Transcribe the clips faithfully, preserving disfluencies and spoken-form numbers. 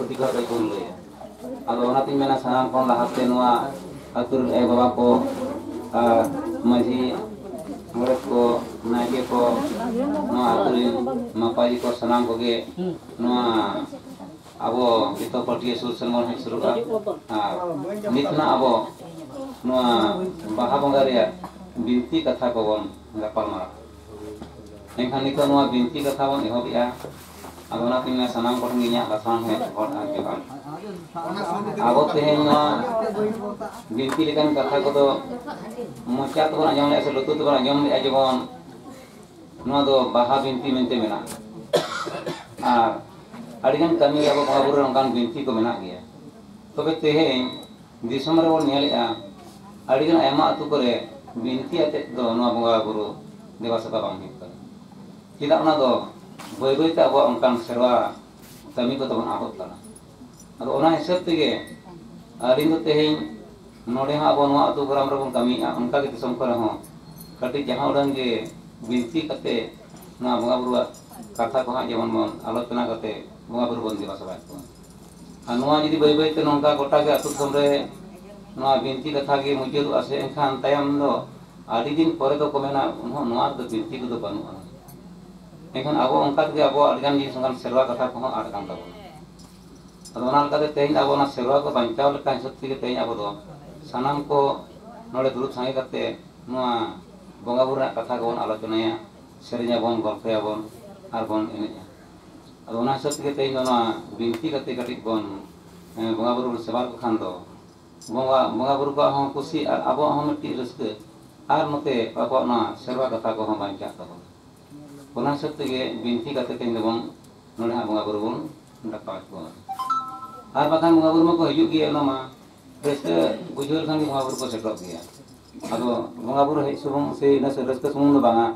ᱴᱷᱤᱠ ᱠᱟᱛᱮ ᱵᱚᱱ ᱞᱟᱹᱭᱟ᱾ ᱟᱫᱚ ᱚᱱᱟᱛᱤᱧ ᱢᱮᱱᱟ, ᱥᱟᱱᱟᱢ ᱠᱷᱚᱱ ᱞᱟᱦᱟᱛᱮ ᱱᱚᱣᱟ ᱟᱹᱛᱩ ᱨᱮᱱ ᱟᱭᱳ ᱵᱟᱵᱟ ᱠᱚ, ᱟᱨ ᱢᱟᱹᱡᱷᱤ, ᱜᱚᱰᱮᱛ ᱠᱚ, ᱱᱟᱭᱠᱮ ᱠᱚ, ᱱᱚᱣᱟ ᱟᱹᱛᱩ ᱨᱮᱱ ᱢᱟᱯᱟᱡᱤ ᱠᱚ, ᱥᱟᱱᱟᱢ ᱠᱚᱜᱮ ᱱᱚᱣᱟ ᱟᱵᱚ ᱡᱚᱛᱚ ᱯᱟᱹᱴᱤᱭᱟᱹ ᱥᱩᱨ ᱥᱮᱱ ᱵᱚᱱ ᱦᱮᱡ ᱥᱩᱨᱩᱜᱼᱟ᱾ ᱟᱨ ᱱᱤᱛ ᱱᱟᱜ ᱟᱵᱚ ᱱᱚᱣᱟ ᱵᱟᱦᱟ ᱵᱚᱸᱜᱟ ᱨᱮᱭᱟᱜ ᱵᱤᱱᱛᱤ ᱠᱟᱛᱷᱟ ᱠᱚᱵᱚᱱ ᱜᱟᱯᱟᱞ ᱢᱟᱨᱟᱣᱟ᱾ ᱮᱱᱠᱷᱟᱱ ᱱᱤᱛᱚᱜ ᱱᱚᱣᱟ ᱵᱤᱱᱛᱤ ᱠᱟᱛᱷᱟ ᱵᱚᱱ ᱮᱦᱚᱵᱮᱜᱼᱟ᱾ ᱟᱫᱚ ᱚᱱᱟᱛᱤᱧ ᱢᱮᱱᱟ, ᱥᱟᱱᱟᱢ ᱠᱚᱴᱷᱮᱱ ᱜᱮ ᱤᱧᱟᱹᱜ ᱞᱟᱥᱟᱱ ᱦᱮᱸ ᱡᱚᱦᱟᱨ ᱟᱨ ᱡᱚᱦᱟᱨ᱾ ᱟᱵᱚ ᱛᱮᱦᱮᱧ ᱱᱚᱣᱟ ᱵᱤᱱᱛᱤ ᱞᱮᱠᱟᱱ ᱠᱟᱛᱷᱟ ᱠᱚᱫᱚ ᱢᱚᱪᱟ ᱛᱮᱵᱚᱱ ᱟᱸᱡᱚᱢ ᱞᱮᱜᱼᱟ ᱥᱮ ᱞᱩᱛᱩᱨ ᱛᱮᱵᱚᱱ ᱟᱸᱡᱚᱢ ᱞᱮᱜᱼᱟ, ᱡᱮᱢᱚᱱ ᱱᱚᱣᱟ ᱫᱚ ᱵᱟᱦᱟ ᱵᱤᱱᱛᱤ ᱢᱮᱱᱛᱮ ᱢᱮᱱᱟᱜᱼᱟ᱾ ᱟᱨ ᱟᱹᱰᱤᱜᱟᱱ ᱠᱟᱹᱢᱤ ᱨᱮ ᱟᱵᱚ ᱵᱚᱸᱜᱟ ᱵᱩᱨᱩ ᱨᱮ ᱚᱱᱠᱟᱱ ᱵᱤᱱᱛᱤ ᱠᱚ ᱢᱮᱱᱟᱜ ᱜᱮᱭᱟ᱾ ᱛᱚᱵᱮ ᱛᱮᱦᱮᱧ ᱫᱤᱥᱚᱢ ᱨᱮᱵᱚᱱ ᱧᱮᱞᱮᱜᱼᱟ, ᱟᱹᱰᱤᱜᱟᱱ ᱟᱭᱢᱟ ᱟᱹᱛᱩ ᱠᱚᱨᱮ ᱵᱤᱱᱛᱤ ᱟᱛᱮᱫ ᱫᱚ ᱱᱚᱣᱟ ᱵᱚᱸᱜᱟ ᱵᱩᱨᱩ ᱫᱮᱵᱟ ᱥᱮᱵᱟ ᱵᱟᱝ ᱦᱩᱭᱩᱜ ᱠᱟᱱᱟ᱾ ᱪᱮᱫᱟᱜ? ᱚᱱᱟ ᱫᱚ ᱵᱟᱹᱭ ᱵᱟᱹᱭᱛᱮ ᱟᱵᱚᱣᱟᱜ ᱚᱱᱠᱟᱱ ᱥᱮᱨᱣᱟ ᱠᱟᱹᱢᱤ ᱠᱚᱫᱚ ᱵᱚᱱ ᱟᱫᱚᱜ ᱠᱟᱱᱟ᱾ ᱟᱫᱚ ᱚᱱᱟ ᱦᱤᱥᱟᱹᱵ ᱛᱮᱜᱮ ᱟᱹᱞᱤᱧ ᱫᱚ ᱛᱮᱦᱮᱧ ᱱᱚᱰᱮ ᱦᱚᱸ ᱟᱵᱚ ᱱᱚᱣᱟ ᱟᱹᱛᱩ ᱜᱚᱨᱟᱢ ᱨᱮᱵᱚᱱ ᱠᱟᱹᱢᱤᱭᱮᱫᱼᱟ, ᱚᱱᱠᱟ ᱜᱮ ᱫᱤᱥᱚᱢ ᱠᱚᱨᱮ ᱦᱚᱸ ᱠᱟᱹᱴᱤᱡ ᱡᱟᱦᱟᱸ ᱩᱰᱟᱹᱝ ᱜᱮ ᱵᱤᱱᱛᱤ ᱠᱟᱛᱮ ᱱᱚᱣᱟ ᱵᱚᱸᱜᱟ ᱵᱩᱨᱩᱣᱟᱜ ᱠᱟᱛᱷᱟ ᱠᱚ ᱦᱟᱸᱜ ᱡᱮᱢᱚᱱ ᱵᱚᱱ ᱟᱞᱳᱪᱚᱱᱟ ᱠᱟᱛᱮ ᱵᱚᱸᱜᱟ ᱵᱩᱨᱩ ᱵᱚᱱ ᱫᱮᱵᱟ ᱥᱮᱵᱟᱭᱮᱫ ᱠᱚᱣᱟ᱾ ᱟᱨ ᱱᱚᱣᱟ ᱡᱩᱫᱤ ᱵᱟᱹᱭ ᱵᱟᱹᱭ ᱛᱮ ᱱᱚᱝᱠᱟ ᱜᱚᱴᱟ ᱜᱮ ᱟᱹᱛᱩ ᱫᱤᱥᱚᱢ ᱨᱮ ᱱᱚᱣᱟ ᱵᱤᱱᱛᱤ ᱠᱟᱛᱷᱟ ᱜᱮ ᱢᱩᱪᱟᱹᱫᱚᱜᱼᱟ ᱥᱮ, ᱮᱱᱠᱷᱟᱱ ᱛᱟᱭᱚᱢ ᱫᱚ ᱟᱹᱰᱤ ᱫᱤᱱ ᱯᱚᱨᱮ ᱫᱚᱠᱚ ᱢᱮᱱᱟ, "ᱩᱱᱟᱹᱜ ᱱᱚᱣᱟ ᱨᱮᱫᱚ ᱵᱤᱱᱛᱤ ᱠᱚᱫᱚ ᱵᱟᱹᱱᱩᱜᱼᱟ᱾" ᱮᱱᱠᱷᱟᱱ ᱟᱵᱚ ᱚᱱᱠᱟ ᱛᱮᱜᱮ ᱟᱵᱚᱣᱟᱜ ᱟᱹᱰᱤᱜᱟᱱ ᱡᱤᱱᱤᱥ, ᱚᱱᱠᱟᱱ ᱥᱮᱨᱣᱟ ᱠᱟᱛᱷᱟ ᱠᱚᱦᱚᱸ ᱟᱫ ᱟᱠᱟᱱ ᱛᱟᱵᱚᱱᱟ᱾ ᱟᱫᱚ ᱚᱱᱟ ᱞᱮᱠᱟᱛᱮ ᱛᱮᱦᱮᱧ ᱟᱵᱚ ᱚᱱᱟ ᱥᱮᱨᱣᱟ ᱠᱚ ᱵᱟᱧᱪᱟᱣ ᱞᱮᱠᱟ ᱦᱤᱥᱟᱹᱵ ᱛᱮᱜᱮ ᱛᱮᱦᱮᱧ ᱟᱵᱚ ᱫᱚ ᱥᱟᱱᱟᱢ ᱠᱚ ᱱᱚᱰᱮ ᱫᱩᱲᱩᱵ ᱥᱟᱸᱜᱮ ᱠᱟᱛᱮ ᱱᱚᱣᱟ ᱵᱚᱸᱜᱟ ᱵᱩᱨᱩ ᱨᱮᱱᱟᱜ ᱠᱟᱛᱷᱟ ᱠᱚᱵᱚᱱ ᱟᱞᱳᱪᱚᱱᱟᱭᱟ, ᱥᱮᱨᱮᱧᱟᱵᱚᱱ, ᱜᱚᱞᱯᱷᱚᱭᱟᱵᱚᱱ ᱟᱨ ᱵᱚᱱ ᱮᱱᱮᱡᱼᱟ᱾ ᱟᱫᱚ ᱚᱱᱟ ᱦᱤᱥᱟᱹᱵ ᱛᱮᱜᱮ ᱛᱮᱦᱮᱧ ᱫᱚ ᱱᱚᱣᱟ ᱵᱤᱱᱛᱤ ᱠᱟᱛᱮ ᱠᱟᱹᱴᱤᱡ ᱵᱚᱱ, ᱮᱸ, ᱵᱚᱸᱜᱟ ᱵᱩᱨᱩ ᱵᱚᱱ ᱥᱮᱵᱟ ᱞᱮᱠᱚ ᱠᱷᱟᱱ ᱫᱚ ᱵᱚᱸᱜᱟ, ᱵᱚᱸᱜᱟ ᱵᱩᱨᱩ ᱠᱚᱣᱟᱜ ᱦᱚᱸ ᱠᱩᱥᱤ ᱟᱨ ᱟᱵᱚᱣᱟᱜ ᱦᱚᱸ ᱢᱤᱫᱴᱤᱡ ᱨᱟᱹᱥᱠᱟᱹ, ᱟᱨ ᱱᱚᱛᱮ ᱟᱵᱚᱣᱟᱜ ᱱᱚᱣᱟ ᱥᱮᱨᱣᱟ ᱠᱟᱛᱷᱟ ᱠᱚᱦᱚᱸ ᱵᱟᱧᱪᱟᱜ ᱛᱟᱵᱚᱱᱟ᱾ ᱚᱱᱟ ᱦᱤᱥᱟᱹᱵ ᱛᱮᱜᱮ ᱵᱤᱱᱛᱤ ᱠᱟᱛᱮ ᱛᱮᱦᱮᱧ ᱫᱚᱵᱚᱱ ᱱᱚᱰᱮ ᱦᱟᱸᱜ ᱵᱚᱸᱜᱟ ᱵᱩᱨᱩ ᱵᱚᱱ ᱰᱟᱠᱟᱣᱮᱫ ᱠᱚᱣᱟ᱾ ᱟᱨ ᱵᱟᱠᱷᱟᱱ ᱵᱚᱸᱜᱟ ᱵᱩᱨᱩ ᱢᱟᱠᱚ ᱦᱤᱡᱩᱜ ᱜᱮᱭᱟ, ᱚᱱᱟ ᱢᱟ ᱨᱟᱹᱥᱠᱟᱹ ᱵᱩᱡᱷᱟᱹᱣ ᱞᱮᱠᱷᱟᱱ ᱜᱮ ᱵᱚᱸᱜᱟ ᱵᱩᱨᱩ ᱠᱚ ᱥᱮᱴᱮᱨᱚᱜ ᱜᱮᱭᱟ᱾ ᱟᱫᱚ ᱵᱚᱸᱜᱟ ᱵᱩᱨᱩ ᱦᱮᱡ ᱥᱩᱢᱩᱝ ᱥᱮ ᱤᱱᱟᱹ ᱥᱮ ᱨᱟᱹᱥᱠᱟᱹ ᱥᱩᱢᱩᱝ ᱫᱚ ᱵᱟᱝᱟ,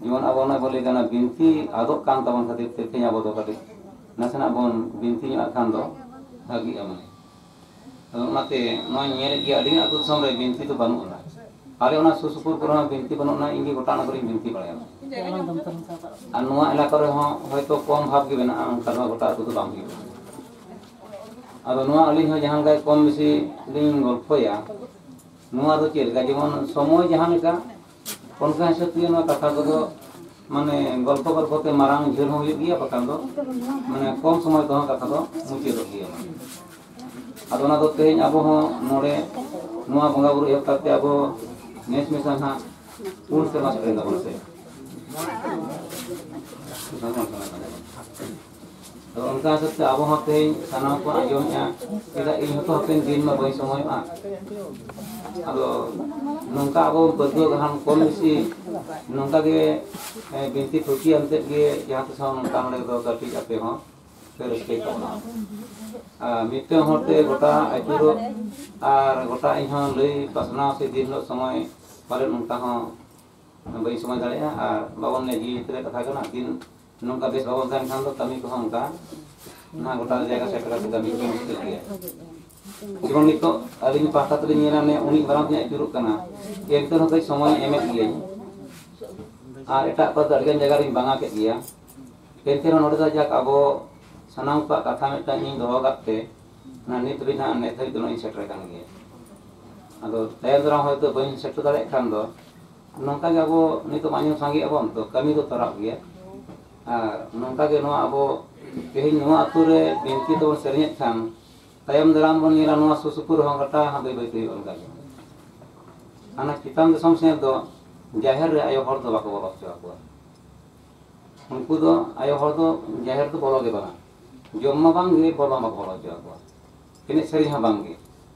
ᱡᱮᱢᱚᱱ ᱟᱵᱚ ᱚᱱᱟ ᱵᱚᱱ ᱞᱟᱹᱭ ᱫᱟ, ᱚᱱᱟ ᱵᱤᱱᱛᱤ ᱟᱫᱚᱜ ᱠᱟᱱ ᱛᱟᱵᱚᱱ ᱠᱷᱟᱹᱛᱤᱨ ᱛᱮ ᱛᱮᱦᱮᱧ ᱟᱵᱚ ᱫᱚ ᱠᱟᱹᱴᱤᱡ ᱱᱟᱥᱮᱱᱟᱜ ᱵᱚᱱ ᱵᱤᱱᱛᱤ ᱧᱚᱜ ᱟᱜ ᱠᱷᱟᱱ ᱫᱚ ᱵᱷᱟᱹᱜᱤᱜᱼᱟ ᱢᱟᱱᱮ᱾ ᱟᱫᱚ ᱚᱱᱟᱛᱮ ᱱᱚᱣᱟᱧ ᱧᱮᱞᱮᱫ ᱜᱮᱭᱟ, ᱟᱹᱰᱤ ᱟᱹᱛᱩ ᱫᱤᱥᱚᱢ ᱨᱮ ᱵᱤᱱᱛᱤ ᱫᱚ ᱵᱟᱹᱱᱩᱜ ᱟᱱᱟ᱾ ᱟᱞᱮ ᱚᱱᱟ ᱥᱩᱨ ᱥᱩᱯᱩᱨ ᱠᱚᱨᱮ ᱦᱚᱸ ᱵᱤᱱᱛᱤ ᱵᱟᱹᱱᱩᱜ ᱟᱱᱟ, ᱤᱧ ᱜᱮ ᱜᱚᱴᱟ ᱚᱱᱟ ᱠᱚᱨᱮᱧ ᱵᱤᱱᱛᱤ ᱵᱟᱲᱟᱭᱟ᱾ ᱟᱨ ᱱᱚᱣᱟ ᱮᱞᱟᱠᱟ ᱨᱮᱦᱚᱸ ᱦᱚᱭᱛᱳ ᱠᱚᱢ ᱵᱷᱟᱵᱽ ᱜᱮ ᱢᱮᱱᱟᱜᱼᱟ, ᱚᱱᱠᱟ ᱫᱚ ᱜᱚᱴᱟ ᱟᱹᱛᱩ ᱫᱚ ᱵᱟᱝ ᱦᱩᱭᱩᱜᱼᱟ᱾ ᱟᱫᱚ ᱱᱚᱣᱟ ᱟᱹᱞᱤᱧ ᱦᱚᱸ ᱡᱟᱦᱟᱸ ᱞᱮᱠᱟ ᱠᱚᱢ ᱵᱮᱥᱤ ᱞᱤᱧ ᱜᱚᱞᱯᱷᱚᱭᱟ, ᱱᱚᱣᱟ ᱫᱚ ᱪᱮᱫ ᱞᱮᱠᱟ, ᱡᱮᱢᱚᱱ ᱥᱚᱢᱚᱭ ᱡᱟᱦᱟᱸ ᱞᱮᱠᱟ, ᱚᱱᱠᱟ ᱦᱤᱥᱟᱹᱵ ᱛᱮᱜᱮ ᱱᱚᱣᱟ ᱠᱟᱛᱷᱟ ᱠᱚᱫᱚ, ᱢᱟᱱᱮ, ᱜᱚᱞᱯᱷᱚ ᱜᱚᱞᱯᱷᱚ ᱛᱮ ᱢᱟᱨᱟᱝ ᱡᱷᱟᱹᱞ ᱦᱚᱸ ᱦᱩᱭᱩᱜ ᱜᱮᱭᱟ, ᱵᱟᱠᱷᱟᱱ ᱫᱚ, ᱢᱟᱱᱮ, ᱠᱚᱢ ᱥᱚᱢᱚᱭ ᱛᱮᱦᱚᱸ ᱠᱟᱛᱷᱟ ᱫᱚ ᱢᱩᱪᱟᱹᱫᱚᱜ ᱜᱮᱭᱟ᱾ ᱟᱫᱚ ᱚᱱᱟ ᱫᱚ ᱛᱮᱦᱮᱧ ᱟᱵᱚ ᱦᱚᱸ ᱱᱚᱰᱮ ᱱᱚᱣᱟ ᱵᱚᱸᱜᱟ ᱵᱩᱨᱩ ᱮᱦᱚᱵ ᱠᱟᱛᱮ ᱟᱵᱚ ᱱᱮᱥ ᱢᱮᱥᱟ ᱱᱟᱦᱟᱜ ᱯᱩᱱ ᱥᱮᱨᱢᱟ ᱥᱮᱴᱮᱨ ᱛᱟᱵᱚᱱᱟ ᱥᱮ᱾ ᱟᱫᱚ ᱚᱱᱠᱟ ᱦᱤᱥᱟᱹᱵ ᱛᱮ ᱟᱵᱚ ᱦᱚᱸ ᱛᱮᱦᱮᱧ ᱥᱟᱱᱟᱢ ᱠᱚ ᱟᱸᱡᱚᱢᱮᱫᱼᱟ, ᱪᱮᱫᱟᱜ ᱤᱧ ᱦᱚᱸᱛᱚ ᱦᱟᱯᱮᱱ ᱫᱤᱱ ᱢᱟ ᱵᱟᱹᱧ ᱥᱚᱢᱚᱭᱚᱜᱼᱟ᱾ ᱟᱫᱚ ᱱᱚᱝᱠᱟ ᱟᱵᱚ ᱯᱟᱹᱴᱷᱩᱣᱟᱹ ᱠᱚᱦᱚᱸ ᱠᱚᱢ ᱵᱮᱥᱤ ᱱᱚᱝᱠᱟ ᱜᱮ, ᱮ, ᱵᱤᱱᱛᱤ ᱛᱷᱩᱛᱤ ᱟᱱᱛᱮᱫ ᱜᱮ ᱡᱟᱦᱟᱸ ᱛᱤᱥ ᱦᱚᱸ ᱱᱚᱝᱠᱟ ᱱᱚᱰᱮ ᱫᱚ ᱠᱟᱹᱴᱤᱡ ᱟᱯᱮ ᱦᱚᱸ ᱯᱮ ᱨᱟᱹᱥᱠᱟᱹᱭ ᱛᱟᱵᱚᱱᱟ᱾ ᱟᱨ ᱢᱤᱫᱴᱟᱝ ᱦᱚᱲ ᱛᱮ ᱜᱚᱴᱟ ᱟᱹᱪᱩᱨᱚᱜ ᱟᱨ ᱜᱚᱴᱟ ᱤᱧ ᱦᱚᱸ ᱞᱟᱹᱭ ᱯᱟᱥᱱᱟᱣ ᱥᱮ ᱫᱤᱱ ᱦᱤᱞᱳᱜ ᱥᱚᱢᱚᱭ ᱯᱟᱞᱮᱱ ᱚᱱᱠᱟ ᱦᱚᱸ ᱵᱟᱹᱧ ᱥᱚᱢᱚᱭ ᱫᱟᱲᱮᱭᱟᱜᱼᱟ᱾ ᱟᱨ ᱵᱟᱵᱚᱱ ᱧᱮᱞ ᱡᱤᱣᱤ ᱛᱮ ᱠᱟᱛᱷᱟ ᱠᱟᱱᱟ, ᱫᱤᱱ ᱱᱚᱝᱠᱟ ᱵᱮᱥ ᱵᱟᱵᱚᱱ ᱛᱟᱦᱮᱱ ᱠᱷᱟᱱ ᱫᱚ ᱠᱟᱹᱢᱤ ᱠᱚᱦᱚᱸ ᱚᱱᱠᱟ ᱱᱟᱦᱟᱜ ᱜᱚᱴᱟ ᱡᱟᱭᱜᱟ ᱥᱮᱴᱮᱨ ᱠᱟᱛᱮ ᱠᱟᱹᱢᱤ ᱠᱚ ᱢᱩᱥᱠᱤᱞ ᱜᱮᱭᱟ᱾ ᱡᱮᱢᱚᱱ ᱱᱤᱛᱚᱜ ᱟᱹᱞᱤᱧ ᱯᱟᱦᱴᱟ ᱛᱮᱞᱤᱧ ᱧᱮᱞᱟ, ᱱᱤᱭᱟᱹ ᱩᱱᱤ ᱢᱟᱨᱟᱝ ᱛᱮᱧ ᱟᱹᱪᱩᱨᱚᱜ ᱠᱟᱱᱟ, ᱮᱱᱛᱮ ᱨᱮᱦᱚᱸ ᱠᱟᱹᱡ ᱥᱚᱢᱚᱭ ᱮᱢᱮᱫ ᱜᱤᱭᱟᱹᱧ᱾ ᱟᱨ ᱮᱴᱟᱜ ᱠᱚᱨᱮ ᱫᱚ ᱟᱹᱰᱤᱜᱟᱱ ᱡᱟᱭᱜᱟ ᱨᱤᱧ ᱵᱟᱝᱟ ᱠᱮᱫ ᱜᱮᱭᱟ᱾ ᱮᱱᱛᱮ ᱨᱮᱦᱚᱸ ᱱᱚᱰᱮ ᱫᱚ ᱡᱟᱠ ᱟᱵᱚ ᱥᱟᱱᱟᱢ ᱠᱚᱣᱟᱜ ᱠᱟᱛᱷᱟ ᱢᱤᱫᱴᱟᱝ ᱤᱧ ᱫᱚᱦᱚ ᱟᱠᱟᱫ ᱛᱮ, ᱚᱱᱟ ᱱᱤᱛ ᱦᱟᱹᱵᱤᱡ ᱱᱟᱦᱟᱜ, ᱱᱤᱛ ᱦᱟᱹᱵᱤᱡ ᱫᱚ ᱱᱚᱜᱼᱚᱭ ᱤᱧ ᱥᱮᱴᱮᱨ ᱟᱠᱟᱱ ᱜᱮᱭᱟ᱾ ᱟᱫᱚ ᱛᱟᱭᱚᱢ ᱫᱟᱨᱟᱢ ᱦᱚᱭᱛᱳ ᱵᱟᱹᱧ ᱥᱮᱴᱮᱨ ᱫᱟᱲᱮᱭᱟᱜ ᱠᱷᱟᱱ ᱫᱚ, ᱱᱚᱝᱠᱟ ᱜᱮ ᱟᱵᱚ ᱱᱤᱛᱚᱜ ᱢᱟ ᱟᱸᱡᱚᱢ ᱥᱟᱸᱜᱮ ᱟᱵᱚᱱ, ᱛᱚ ᱠᱟᱹᱢᱤ ᱫᱚ ᱛᱚᱨᱟᱜ ᱜᱮᱭᱟ᱾ ᱟᱨ ᱱᱚᱝᱠᱟ ᱜᱮ ᱱᱚᱣᱟ ᱟᱵᱚ ᱛᱮᱦᱮᱧ ᱱᱚᱣᱟ ᱟᱹᱛᱩ ᱨᱮ ᱵᱤᱱᱛᱤ ᱛᱮᱵᱚᱱ ᱥᱮᱨᱮᱧᱮᱫ ᱠᱷᱟᱱ, ᱛᱟᱭᱚᱢ ᱫᱟᱨᱟᱢ ᱵᱚᱱ ᱧᱮᱞᱟ ᱱᱚᱣᱟ ᱥᱩᱨ ᱥᱩᱯᱩᱨ ᱨᱮᱦᱚᱸ ᱜᱚᱴᱟ ᱦᱟᱸᱜ ᱵᱟᱹᱭ ᱵᱟᱹᱭ ᱛᱮ ᱦᱩᱭᱩᱜᱼᱟ ᱚᱱᱠᱟ ᱜᱮ᱾ ᱦᱟᱱᱟ ᱪᱮᱛᱟᱱ ᱫᱤᱥᱚᱢ ᱥᱮᱫ ᱫᱚ ᱡᱟᱦᱮᱨ ᱨᱮ ᱟᱭᱳ ᱦᱚᱲ ᱫᱚ ᱵᱟᱠᱚ ᱵᱚᱞᱚ ᱦᱚᱪᱚ ᱟᱠᱚᱣᱟ᱾ ᱩᱱᱠᱩ ᱫᱚ ᱟᱭᱳ ᱦᱚᱲ ᱫᱚ ᱡᱟᱦᱮᱨ ᱫᱚ ᱵᱚᱞᱚ ᱜᱮ ᱵᱟᱝᱟ᱾ ᱡᱚᱢ ᱢᱟ ᱵᱟᱝ ᱜᱮ, ᱵᱚᱞᱚ ᱢᱟ ᱵᱟᱠᱚ ᱵᱚᱞᱚ ᱦᱚᱪᱚ ᱟᱠᱚᱣᱟ᱾ ᱮᱱᱮᱡ ᱥᱮᱨᱮᱧ ᱦᱚᱸ ᱵᱟᱝ ᱜᱮ᱾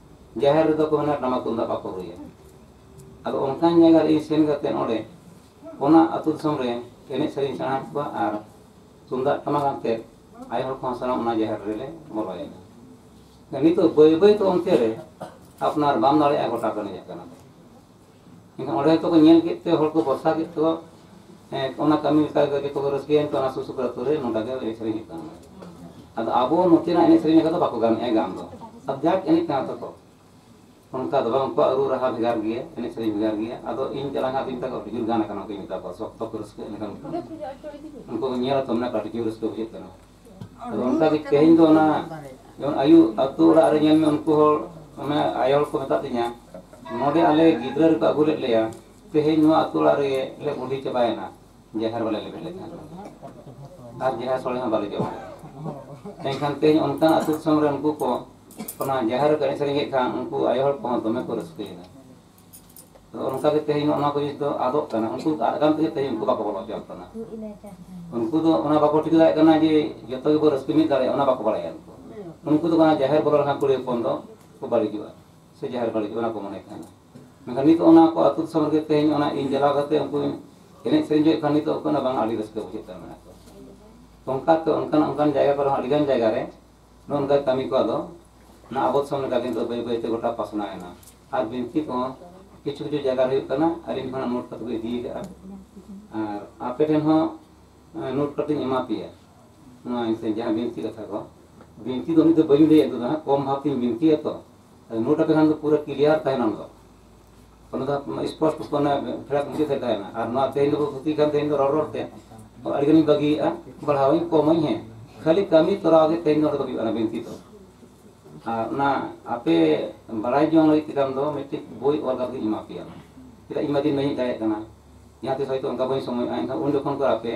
ᱡᱟᱦᱮᱨ ᱨᱮᱫᱚ ᱠᱚ ᱢᱮᱱᱟ ᱴᱟᱢᱟᱠ ᱛᱩᱢᱫᱟᱜ ᱵᱟᱠᱚ ᱨᱩᱭᱟ᱾ ᱟᱫᱚ ᱚᱱᱠᱟᱱ ᱡᱟᱭᱜᱟ ᱨᱮ ᱤᱧ ᱥᱮᱱ ᱠᱟᱛᱮ ᱚᱸᱰᱮ ᱚᱱᱟ ᱟᱹᱛᱩ ᱫᱤᱥᱚᱢ ᱨᱮ ᱮᱱᱮᱡ ᱥᱮᱨᱮᱧ ᱥᱮᱬᱟ ᱦᱚᱪᱚ ᱠᱚᱣᱟ ᱟᱨ ᱛᱩᱢᱫᱟᱜ ᱴᱟᱢᱟᱠ ᱟᱛᱮ ᱟᱭᱳ ᱦᱚᱲ ᱠᱚᱦᱚᱸ ᱥᱟᱱᱟᱢ ᱚᱱᱟ ᱡᱟᱦᱮᱨ ᱨᱮᱞᱮ ᱵᱚᱞᱚᱭᱮᱱᱟ᱾ ᱱᱤᱛᱚᱜ ᱵᱟᱹᱭ ᱵᱟᱹᱭ ᱛᱮ ᱚᱱᱛᱮ ᱨᱮ ᱟᱯᱱᱟᱨ ᱵᱟᱢ ᱫᱟᱲᱮᱭᱟᱜᱼᱟ, ᱜᱚᱴᱟ ᱠᱚ ᱮᱱᱮᱡᱚᱜ ᱠᱟᱱᱟ᱾ ᱮᱱᱠᱷᱟᱱ ᱚᱸᱰᱮ ᱦᱚᱸᱛᱚ ᱠᱚ ᱧᱮᱞ ᱠᱮᱫ ᱛᱮ, ᱦᱚᱲ ᱠᱚ ᱵᱷᱚᱨᱥᱟ ᱠᱮᱫ ᱛᱮᱠᱚ, ᱦᱮᱸ, ᱚᱱᱟ ᱠᱟᱹᱢᱤ ᱞᱮᱠᱟ ᱜᱮ ᱡᱚᱛᱚ ᱠᱚ ᱨᱟᱹᱥᱠᱟᱹᱭᱮᱱ ᱛᱮ ᱚᱱᱟ ᱥᱩᱨ ᱥᱩᱯᱩᱨ ᱟᱹᱛᱩ ᱨᱮ ᱱᱚᱝᱠᱟ ᱜᱮ ᱮᱱᱮᱡ ᱥᱮᱨᱮᱧ ᱦᱩᱭᱩᱜ ᱠᱟᱱᱟ᱾ ᱟᱫᱚ ᱟᱵᱚ ᱱᱚᱛᱮᱱᱟᱜ ᱮᱱᱮᱡ ᱥᱮᱨᱮᱧ ᱞᱮᱠᱟ ᱫᱚ ᱵᱟᱠᱚ ᱜᱟᱱᱮᱜᱼᱟ, ᱜᱟᱱ ᱫᱚ᱾ ᱟᱫᱚ ᱡᱟᱠ ᱮᱱᱮᱡ ᱠᱟᱱᱟ ᱛᱟᱠᱚ, ᱚᱱᱠᱟ ᱫᱚ ᱵᱟᱝ, ᱩᱱᱠᱩᱣᱟᱜ ᱨᱩ ᱨᱟᱦᱟ ᱵᱷᱮᱜᱟᱨ ᱜᱮᱭᱟ, ᱮᱱᱮᱡ ᱥᱮᱨᱮᱧ ᱵᱷᱮᱜᱟᱨ ᱜᱮᱭᱟ᱾ ᱟᱫᱚ ᱤᱧ ᱪᱟᱞᱟᱣ ᱠᱟᱛᱮ ᱢᱮᱛᱟ ᱠᱚᱣᱟ, ᱟᱹᱰᱤ ᱡᱳᱨ ᱜᱟᱱ ᱠᱟᱱᱟ ᱠᱚ, ᱢᱮᱛᱟ ᱠᱚᱣᱟ, ᱥᱚᱠᱛᱚ ᱠᱚ ᱨᱟᱹᱥᱠᱟᱹ ᱮᱱᱮᱡ ᱠᱟᱱᱟ᱾ ᱩᱱᱠᱩ ᱠᱚ ᱧᱮᱞᱟ ᱛᱚ, ᱢᱮᱱᱟ ᱠᱚ, ᱟᱹᱰᱤ ᱡᱳᱨ ᱨᱟᱹᱥᱠᱟᱹ ᱵᱩᱡᱷᱟᱹᱜ ᱠᱟᱱᱟ᱾ ᱟᱫᱚ ᱚᱱᱠᱟ ᱜᱮ ᱛᱮᱦᱮᱧ ᱫᱚ ᱚᱱᱟ ᱡᱮᱢᱚᱱ ᱟᱭᱩ ᱟᱹᱛᱩ ᱚᱲᱟᱜ ᱨᱮ ᱧᱮᱞ ᱢᱮ, ᱩᱱᱠᱩ ᱦᱚᱲ, ᱚᱱᱮ ᱟᱭᱳ ᱦᱚᱲ ᱠᱚ ᱢᱮᱛᱟᱜ ᱞᱤᱧᱟ, "ᱱᱚᱰᱮ ᱟᱞᱮ ᱜᱤᱫᱽᱨᱟᱹ ᱨᱮᱠᱚ ᱟᱹᱜᱩ ᱞᱮᱫ ᱞᱮᱭᱟ, ᱛᱮᱦᱮᱧ ᱱᱚᱣᱟ ᱟᱹᱛᱩ ᱚᱲᱟᱜ ᱨᱮᱜᱮ ᱞᱮ ᱵᱩᱰᱷᱤ ᱪᱟᱵᱟᱭᱮᱱᱟ, ᱡᱟᱦᱮᱨ ᱵᱟᱞᱮ ᱞᱮᱵᱮᱫ ᱞᱮᱠᱷᱟᱱ, ᱟᱨ ᱡᱟᱦᱮᱨ ᱥᱳᱲᱮ ᱦᱚᱸ ᱵᱟᱞᱮ ᱡᱚᱢᱟ᱾" ᱢᱮᱱᱠᱷᱟᱱ ᱛᱮᱦᱮᱧ ᱚᱱᱠᱟᱱ ᱟᱹᱛᱩ ᱫᱤᱥᱚᱢ ᱨᱮ ᱩᱱᱠᱩ ᱠᱚ ᱚᱱᱟ ᱡᱟᱦᱮᱨ ᱨᱮᱠᱚ ᱮᱱᱮᱡ ᱥᱮᱨᱮᱧᱮᱫ ᱠᱷᱟᱱ, ᱩᱱᱠᱩ ᱟᱭᱳ ᱦᱚᱲ ᱠᱚᱦᱚᱸ ᱫᱚᱢᱮ ᱠᱚ ᱨᱟᱹᱥᱠᱟᱹᱭᱮᱱᱟ᱾ ᱛᱚ ᱚᱱᱠᱟ ᱜᱮ ᱛᱮᱦᱮᱧ ᱱᱚᱜᱼᱚ ᱱᱚᱣᱟ ᱠᱚ ᱡᱤᱱᱤᱥ ᱫᱚ ᱟᱫᱚᱜ ᱠᱟᱱᱟ, ᱩᱱᱠᱩ ᱟᱫ ᱠᱟᱱ ᱛᱮᱜᱮ ᱛᱮᱦᱮᱧ ᱩᱱᱠᱩ ᱵᱟᱠᱚ ᱵᱚᱞᱚ ᱦᱚᱪᱚᱣᱟᱠᱚ ᱠᱟᱱᱟ᱾ ᱩᱱᱠᱩ ᱫᱚ ᱚᱱᱟ ᱵᱟᱠᱚ ᱴᱷᱤᱠᱟᱹ ᱫᱟᱲᱮᱭᱟᱜ ᱠᱟᱱᱟ ᱡᱮ ᱡᱚᱛᱚ ᱜᱮᱵᱚ ᱨᱟᱹᱥᱠᱟᱹ ᱢᱤᱫ ᱫᱟᱲᱮᱭᱟᱜᱼᱟ, ᱚᱱᱟ ᱵᱟᱠᱚ ᱵᱟᱲᱟᱭᱟ ᱩᱱᱠᱩ᱾ ᱩᱱᱠᱩ ᱫᱚ ᱚᱱᱟ ᱡᱟᱦᱮᱨ ᱵᱚᱞᱚ ᱞᱮᱠᱷᱟᱱ ᱠᱩᱲᱤ ᱦᱚᱯᱚᱱ ᱫᱚ ᱠᱚ ᱵᱟᱹᱲᱤᱡᱚᱜᱼᱟ, ᱥᱮ ᱡᱟᱦᱮᱨ ᱵᱟᱹᱲᱤᱡᱚᱜᱼᱟ, ᱚᱱᱟ ᱠᱚ ᱢᱚᱱᱮ ᱠᱟᱱᱟ᱾ ᱢᱮᱱᱠᱷᱟᱱ ᱱᱤᱛᱚᱜ ᱚᱱᱟ ᱠᱚ ᱟᱹᱛᱩ ᱫᱤᱥᱚᱢ ᱨᱮᱜᱮ ᱛᱮᱦᱮᱧ ᱚᱱᱟ ᱤᱧ ᱪᱟᱞᱟᱣ ᱠᱟᱛᱮ ᱩᱱᱠᱩ ᱮᱱᱮᱡ ᱥᱮᱨᱮᱧ ᱦᱚᱪᱚᱭᱮᱫ ᱠᱷᱟᱱ ᱱᱤᱛᱚᱜ ᱚᱱᱟ ᱵᱟᱝ ᱟᱹᱰᱤ ᱨᱟᱹᱥᱠᱟᱹ ᱵᱩᱡᱷᱟᱹᱜ ᱠᱟᱱᱟ, ᱢᱮᱱᱟᱜ ᱠᱚᱣᱟ᱾ ᱚᱱᱠᱟ ᱛᱮ ᱚᱱᱠᱟᱱ, ᱚᱱᱠᱟᱱ ᱡᱟᱭᱜᱟ ᱠᱚᱨᱮ ᱦᱚᱸ ᱟᱹᱰᱤᱜᱟᱱ ᱡᱟᱭᱜᱟ ᱨᱮ ᱱᱚᱜᱼᱚ ᱱᱚᱝᱠᱟ ᱠᱟᱹᱢᱤ ᱠᱚ ᱟᱫᱚ ᱚᱱᱟ ᱟᱵᱚ ᱫᱤᱥᱚᱢ ᱞᱮᱠᱟ ᱜᱮ ᱱᱤᱛᱚᱜ ᱵᱟᱹᱭ ᱵᱟᱹᱭ ᱛᱮ ᱜᱚᱴᱟ ᱯᱟᱥᱱᱟᱣ ᱮᱱᱟ᱾ ᱟᱨ ᱵᱤᱱᱛᱤ ᱠᱚᱦᱚᱸ ᱠᱤᱪᱷᱩ ᱠᱤᱪᱷᱩ ᱡᱟᱭᱜᱟ ᱨᱮ ᱦᱩᱭᱩᱜ ᱠᱟᱱᱟ, ᱟᱹᱞᱤᱧ ᱠᱷᱚᱱᱟᱜ ᱱᱳᱴ ᱠᱟᱛᱮ ᱠᱚ ᱤᱫᱤ ᱠᱟᱜᱼᱟ᱾ ᱟᱨ ᱟᱯᱮ ᱴᱷᱮᱱ ᱦᱚᱸ, ᱮ, ᱱᱳᱴ ᱠᱟᱛᱮᱧ ᱮᱢᱟ ᱯᱮᱭᱟ᱾ ᱱᱚᱣᱟ ᱮᱱᱛᱮ ᱡᱟᱦᱟᱸ ᱵᱤᱱᱛᱤ ᱠᱟᱛᱷᱟ ᱠᱚ, ᱵᱤᱱᱛᱤ ᱫᱚ ᱩᱱᱤ ᱫᱚ ᱵᱟᱹᱧ ᱞᱟᱹᱭ ᱟᱹᱜᱩ ᱫᱟ, ᱠᱚᱢ ᱵᱷᱟᱵᱽ ᱛᱤᱧ ᱵᱤᱱᱛᱤᱭᱟ ᱛᱚ᱾ ᱟᱫᱚ ᱱᱳᱴ ᱟᱯᱮ ᱠᱷᱟᱱ ᱫᱚ ᱯᱩᱨᱟᱹ ᱠᱞᱤᱭᱟᱨ ᱛᱟᱦᱮᱱᱟ ᱚᱱᱟ ᱫᱚ᱾ ᱚᱱᱟ ᱫᱚ ᱥᱯᱚᱥᱴ ᱢᱟᱱᱮ ᱯᱷᱮᱰᱟᱛ ᱢᱩᱪᱟᱹᱫ ᱨᱮ ᱛᱟᱦᱮᱱᱟ᱾ ᱟᱨ ᱱᱚᱣᱟ ᱛᱮᱦᱮᱧ ᱫᱚᱠᱚ ᱛᱷᱩᱛᱤ ᱠᱟᱱ, ᱛᱮᱦᱮᱧ ᱫᱚ ᱨᱚᱲ ᱨᱚᱲ ᱛᱮ ᱟᱹᱰᱤ ᱜᱟᱱᱤᱧ ᱵᱟᱹᱜᱤᱭᱮᱫᱼᱟ, ᱵᱟᱲᱦᱟᱣᱟᱹᱧ, ᱠᱚᱢᱟᱹᱧ, ᱦᱮᱸ, ᱠᱷᱟᱹᱞᱤ ᱠᱟᱹᱢᱤ ᱛᱚᱨᱟᱣ ᱜᱮ ᱛᱮᱦᱮᱧ ᱱᱚᱰᱮ ᱫᱚ ᱦᱩᱭᱩᱜᱼᱟ, ᱚᱱᱟ ᱵᱤᱱᱛᱤ ᱫᱚ᱾ ᱟᱨ ᱚᱱᱟ ᱟᱯᱮ ᱵᱟᱲᱟᱭ ᱡᱚᱝ ᱞᱟᱹᱜᱤᱫ ᱛᱮ ᱠᱷᱟᱱ ᱫᱚ ᱢᱤᱫᱴᱤᱡ ᱵᱳᱭ ᱚᱞ ᱠᱟᱛᱮ ᱤᱧ ᱮᱢᱟ ᱯᱮᱭᱟ᱾ ᱪᱮᱫᱟᱜ ᱤᱧ ᱢᱟ ᱫᱤᱱ ᱵᱟᱹᱧ ᱦᱮᱡ ᱫᱟᱲᱮᱭᱟᱜ ᱠᱟᱱᱟ, ᱡᱟᱦᱟᱸ ᱛᱤᱥ ᱦᱚᱭᱛᱳ ᱚᱱᱠᱟ ᱵᱟᱹᱧ ᱥᱚᱢᱚᱭᱚᱜᱼᱟ, ᱮᱱᱠᱷᱟᱱ ᱩᱱ ᱡᱚᱠᱷᱚᱱ ᱠᱚ ᱟᱯᱮ,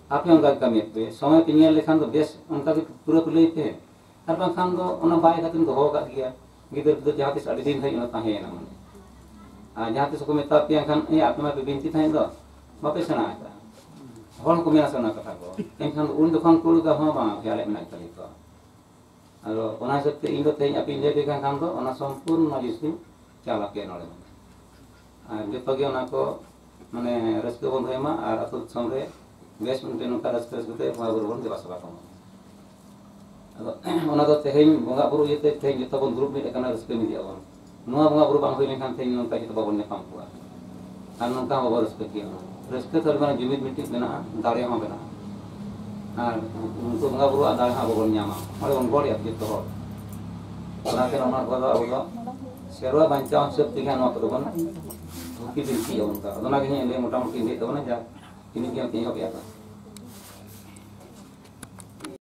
ᱟᱯᱮ ᱚᱱᱠᱟ ᱜᱮ ᱠᱟᱹᱢᱤᱭᱮᱫ ᱯᱮ, ᱥᱚᱢᱚᱭ ᱯᱮ ᱧᱮᱞ ᱞᱮᱠᱷᱟᱱ ᱫᱚ ᱵᱮᱥ ᱚᱱᱠᱟ ᱜᱮ ᱯᱩᱨᱟᱹ ᱯᱮ ᱞᱟᱹᱭ ᱯᱮ᱾ ᱟᱨ ᱵᱟᱝᱠᱷᱟᱱ ᱫᱚ ᱚᱱᱟ ᱵᱟᱭ ᱠᱟᱛᱮᱢ ᱫᱚᱦᱚ ᱟᱠᱟᱫ ᱜᱮᱭᱟ, ᱜᱤᱫᱟᱹᱨ ᱯᱤᱫᱟᱹᱨ ᱡᱟᱦᱟᱸ ᱛᱤᱥ ᱟᱹᱰᱤ ᱫᱤᱱ ᱫᱷᱟᱹᱵᱤᱡ ᱚᱱᱟ ᱛᱟᱦᱮᱸᱭᱮᱱᱟ ᱢᱟᱱᱮ᱾ ᱟᱨ ᱡᱟᱦᱟᱸ ᱛᱤᱥ ᱠᱚ ᱢᱮᱛᱟ ᱯᱮᱭᱟ ᱠᱷᱟᱱ, "ᱮ, ᱟᱯᱮ ᱢᱟ ᱯᱮ ᱵᱤᱱᱛᱤ ᱛᱟᱦᱮᱸᱫ ᱫᱚ, ᱵᱟᱯᱮ ᱥᱮᱬᱟ ᱟᱠᱟᱫᱼᱟ, ᱦᱚᱲ ᱦᱚᱸᱠᱚ ᱢᱮᱱᱟ ᱥᱮ ᱚᱱᱟ ᱠᱟᱛᱷᱟ ᱠᱚ", ᱮᱱᱠᱷᱟᱱ ᱫᱚ ᱩᱱ ᱡᱚᱠᱷᱚᱱ ᱠᱚ ᱩᱰᱩᱠᱟ, "ᱦᱚᱸ ᱵᱟᱝ, ᱟᱯᱮ ᱟᱞᱮ ᱢᱮᱱᱟᱜ ᱛᱟᱞᱮᱭᱟ ᱛᱚ᱾" ᱟᱫᱚ ᱚᱱᱟ ᱦᱤᱥᱟᱹᱵ ᱛᱮ ᱤᱧ ᱫᱚ ᱛᱮᱦᱮᱧ ᱟᱯᱮᱧ ᱞᱟᱹᱭ ᱟᱯᱮ ᱠᱟᱱ ᱠᱷᱟᱱ ᱫᱚ ᱚᱱᱟ ᱥᱚᱢᱯᱩᱨᱱ ᱡᱤᱱᱤᱥ ᱤᱧ ᱪᱟᱞ ᱟᱯᱮᱭᱟ ᱱᱚᱰᱮ ᱫᱚ᱾ ᱟᱨ ᱡᱚᱛᱚ ᱜᱮ ᱚᱱᱟ ᱠᱚ ᱢᱟᱱᱮ ᱨᱟᱹᱥᱠᱟᱹ ᱵᱚᱱ ᱫᱚᱦᱚᱭ ᱢᱟ ᱟᱨ ᱟᱹᱛᱩ ᱫᱤᱥᱚᱢ ᱨᱮ ᱵᱮᱥ ᱢᱤᱫᱴᱮᱱ ᱱᱚᱝᱠᱟ ᱨᱟᱹᱥᱠᱟᱹ, ᱨᱟᱹᱥᱠᱟᱹ ᱛᱮ ᱵᱚᱸᱜᱟ ᱵᱩᱨᱩ ᱵᱚᱱ ᱫᱮᱵᱟ ᱥᱮᱵᱟ ᱠᱚᱢᱟ᱾ ᱟᱫᱚ ᱚᱱᱟ ᱫᱚ ᱛᱮᱦᱮᱧ ᱵᱚᱸᱜᱟ ᱵᱩᱨᱩ ᱤᱭᱟᱹᱛᱮ ᱛᱮᱦᱮᱧ ᱡᱚᱛᱚ ᱵᱚᱱ ᱫᱩᱲᱩᱵ ᱢᱤᱫ ᱟᱠᱟᱱᱟ, ᱨᱟᱹᱥᱠᱟᱹ ᱢᱤᱫ ᱮᱫᱟ ᱵᱚᱱ᱾ ᱱᱚᱣᱟ ᱵᱚᱸᱜᱟ ᱵᱩᱨᱩ ᱵᱟᱝ ᱦᱩᱭ ᱞᱮᱱᱠᱷᱟᱱ ᱛᱮᱦᱮᱧ ᱱᱚᱝᱠᱟ ᱡᱚᱛᱚ ᱵᱟᱵᱚᱱ ᱧᱟᱯᱟᱢ ᱠᱚᱜᱼᱟ᱾ ᱟᱨ ᱱᱚᱝᱠᱟ ᱦᱚᱸ ᱵᱟᱵᱚᱱ ᱨᱟᱹᱥᱠᱟᱹ ᱠᱮᱭᱟ᱾ ᱨᱟᱹᱥᱠᱟᱹ ᱛᱟᱞᱮ ᱢᱟᱱᱮ ᱡᱩᱢᱤᱫ ᱢᱤᱫᱴᱤᱡ ᱢᱮᱱᱟᱜᱼᱟ, ᱫᱟᱲᱮ ᱦᱚᱸ ᱢᱮᱱᱟᱜᱼᱟ᱾ ᱟᱨ ᱩᱱᱠᱩ ᱵᱚᱸᱜᱟ ᱵᱩᱨᱩᱣᱟᱜ ᱫᱟᱲᱮ ᱦᱚᱸ ᱟᱵᱚ ᱵᱚᱱ ᱧᱟᱢᱟ᱾ ᱚᱸᱰᱮ ᱵᱚᱱ ᱜᱚᱲ ᱮᱫᱟ ᱡᱚᱛᱚ ᱦᱚᱲ᱾ ᱚᱱᱟᱛᱮ ᱱᱚᱣᱟ ᱠᱚᱫᱚ ᱟᱵᱚ ᱫᱚ ᱥᱮᱨᱣᱟ ᱵᱟᱧᱪᱟᱣ ᱦᱤᱥᱟᱹᱵ ᱛᱮᱜᱮ ᱱᱚᱣᱟ ᱠᱚᱫᱚ ᱵᱚᱱ ᱛᱩᱱᱠᱷᱤ ᱵᱤᱱᱛᱤᱭᱟ ᱚᱱᱠᱟ᱾ ᱟᱫᱚ ᱚᱱᱟᱜᱮ ᱤᱧ ᱞᱟᱹᱭ ᱢᱚᱴᱟᱢᱩᱴᱤ ᱞᱟᱹᱭᱮᱫ ᱛᱟᱵᱚᱱᱟ, ᱡᱟ ᱤᱱᱟᱹᱜ ᱜᱮ ᱮᱦᱚᱵ ᱮᱫᱟ᱾